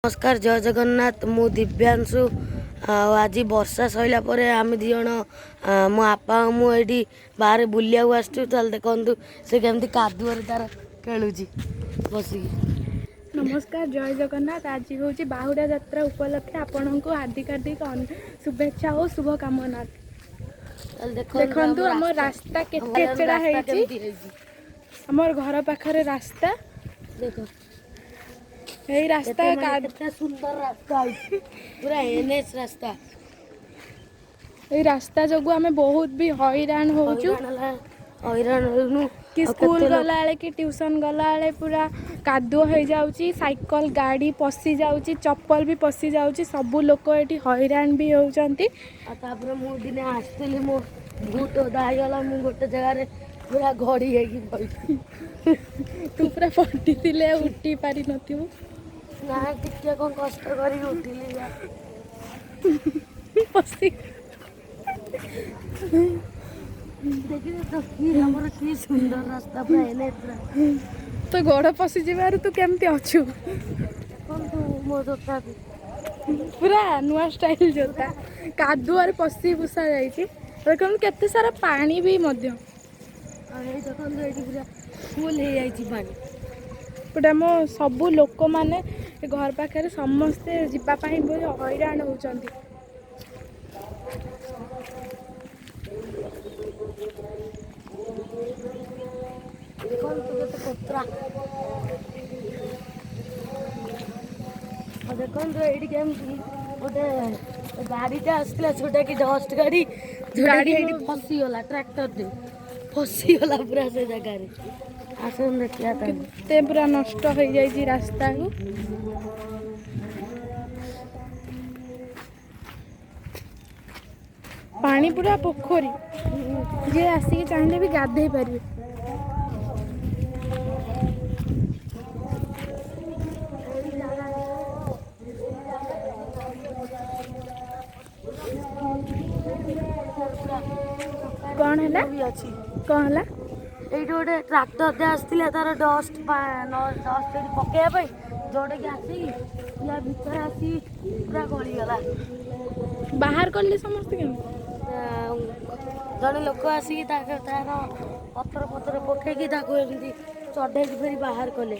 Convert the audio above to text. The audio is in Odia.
ନମସ୍କାର, ଜୟ ଜଗନ୍ନାଥ। ମୁଁ ଦିବ୍ୟାଂଶୁ। ଆଉ ଆଜି ବର୍ଷା ସରିଲା ପରେ ଆମେ 2 ଜଣ, ମୋ ବାପା ଆଉ ମୁଁ ଏଇଠି ବାହାରେ ବୁଲିବାକୁ ଆସିଛୁ। ତାହେଲେ ଦେଖନ୍ତୁ ସେ କେମିତି କାଦୁଅରେ ତାର ଖେଳୁଛି ବସିକି। ନମସ୍କାର, ଜୟ ଜଗନ୍ନାଥ। ଆଜି ହେଉଛି ବାହୁଡ଼ା ଯାତ୍ରା ଉପଲକ୍ଷେ ଆପଣଙ୍କୁ ହାର୍ଦ୍ଦିକ ହାର୍ଦ୍ଦିକ ଶୁଭେଚ୍ଛା ଓ ଶୁଭକାମନା। ତାହେଲେ ଦେଖନ୍ତୁ ଦେଖନ୍ତୁ ଆମ ରାସ୍ତା କେତେ ଚେଡ଼ା ରାସ୍ତା ହେଇଛି। କେମିତି ହେଇଛି। ଆମର ଘର ପାଖରେ ରାସ୍ତା। ଦେଖ। ଏଇ ରାସ୍ତା କେତେ ମାନେ କେତେ ସୁନ୍ଦର ରାସ୍ତା ହେଇଛି, ପୁରା ଏନ୍ଏଚ୍ ରାସ୍ତା। ଏଇ ରାସ୍ତା ଯୋଗୁଁ ଆମେ ବହୁତ ବି ହଇରାଣ ହଉଛୁ। ହଇରାଣ ହେଲା, ହଇରାଣ ହେଉନୁ କି ଆଉ ସ୍କୁଲ କେତେ ଲୋକ ଗଲାବେଳେ କି ଟ୍ୟୁସନ୍ ଗଲାବେଳେ ପୁରା କାଦୁଅ ହେଇଯାଉଛି, ସାଇକେଲ ଗାଡ଼ି ପଶି ଯାଉଛି, ଚପଲ ବି ପଶି ଯାଉଛି। ସବୁ ଲୋକ ଏଠି ହଇରାଣ ବି ହେଉଛନ୍ତି। ଆଉ ତାପରେ ମୁଁ ଦିନେ ଆସିଥିଲି, ମୋ ବୁଟ ଓଦା ହେଇଗଲା, ମୁଁ ଗୋଟେ ଜାଗାରେ ପୁରା ଗଡ଼ି ହେଇକି ପଡ଼ିଛି। ତୁ ପୁରା ପଡ଼ିଥିଲେ ଆଉ ଉଠି ପାରିନଥିବୁ। ନା, ଟିକେ କଣ କଷ୍ଟ କରିକି ଉଠିଲି ଯା। ପଶି ଦେଖିଲେ ତ କି ଆମର କି ସୁନ୍ଦର ରାସ୍ତା, ପୁରା ଏନ୍ଏଚ୍ ରାସ୍ତା। ତୋ ଗୋଡ଼ ପଶିଯିବାରୁ ତୁ କେମିତି ଅଛୁ? ଦେଖନ୍ତୁ ମୋ ଜୋତା ବି। ପୁରା ନୂଆ ଷ୍ଟାଇଲ ଜୋତା, କାଦୁଅରେ ପଶି ପୁଷା ଯାଇଛି। ଦେଖନ୍ତୁ କେତେ ସାରା ପାଣି ବି ମଧ୍ୟ। ଆଉ ଏଇ ଦେଖନ୍ତୁ, ଏଇଠି ପୁରା ଫୁଲ ହେଇଯାଇଛି ପାଣି। ଏପଟେ ଆମ ସବୁ ଲୋକମାନେ ଏ ଘର ପାଖରେ ସମସ୍ତେ ଯିବା ପାଇଁ ବହୁତ ହଇରାଣ ହେଉଛନ୍ତି। ଦେଖନ୍ତୁ କେତେ କୋତରା। ଆଉ ଦେଖନ୍ତୁ ଏଇଠି କେମିତି ଗୋଟେ ଗାଡ଼ିଟା ଆସିଥିଲା, ଯୋଉଟା କି ଡଷ୍ଟ ଗାଡ଼ି, ଯୋଉଟା ଗାଡ଼ି କି ଏଇଠି ଫସିଗଲା, ଟ୍ରାକ୍ଟରଟେ ଫସିଗଲା ପୁରା ସେ ଜାଗାରେ। ଆସନ୍ତୁ ଦେଖିବା ତାକୁ। କେତେ ପୁରା ନଷ୍ଟ ହେଇଯାଇଛି ରାସ୍ତାକୁ। ପାଣି ପୁରା ପୋଖରୀ, ଯିଏ ଆସିକି ଚାହିଁଲେ ବି ଗାଧେଇ ପାରିବେ। ଏଇ ଜାଗାରେ, ପୁରା କ'ଣ ହେଲା? ବି ଅଛି। କ'ଣ ହେଲା? ଏଇଠି ଗୋଟେ ଟ୍ରାକ୍ଟରଟେ ଆସିଥିଲା ତାର ଡଷ୍ଟ ଡଷ୍ଟ ଏଠି ପକେଇବା ପାଇଁ, ଯୋଉଟାକି ଆସିକି ୟା ଭିତରେ ଆସିକି ପୁରା ଗଳିଗଲା। ବାହାର କଲେ ସମସ୍ତେ କେମିତି? ଜଣେ ଲୋକ ଆସିକି ତାର ପଥର ପଥର ପକେଇକି ତାକୁ ଏମିତି ଚଢେଇକି ଫେରି ବାହାର କଲେ।